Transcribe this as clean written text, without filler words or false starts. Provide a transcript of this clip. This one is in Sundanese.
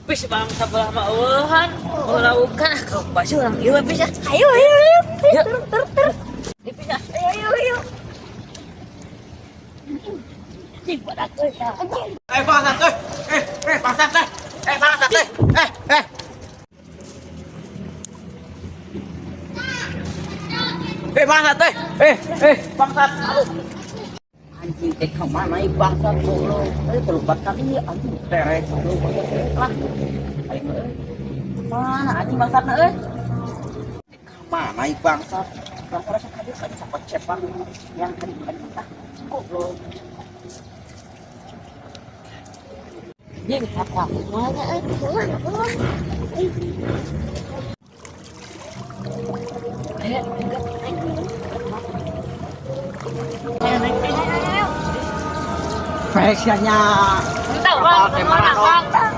Pis bang sebelah mah eueuhan. Ulaukan kau pasti orang ieu pis ah. Ayo, ayo, ayo. Yuk. Turun, turun, turun. Ieu pis ah. Ayo, ayo, ayo. Anjing badak euy. Eh bangsat eh. Eh eh bangsat eh. Eh bangsat eh. Eh eh. Eh bangsat eh. Eh eh bangsat. Aduh. Anjing teh ka mana ieu bangsat goblok. Eh terlupa kali anjing terek goblok lah. Aing euy. Mana anjing bangsatna euy? Ka mana ieu bangsat? Bangsat rasa kadieu kan sakocepan yang tadi anjing ah goblok. Anjing apa mana euy? Ayo, enggak, ayo. Ayo, naik, naik. Spesialnya Tahu, Bang, kemana, Bang?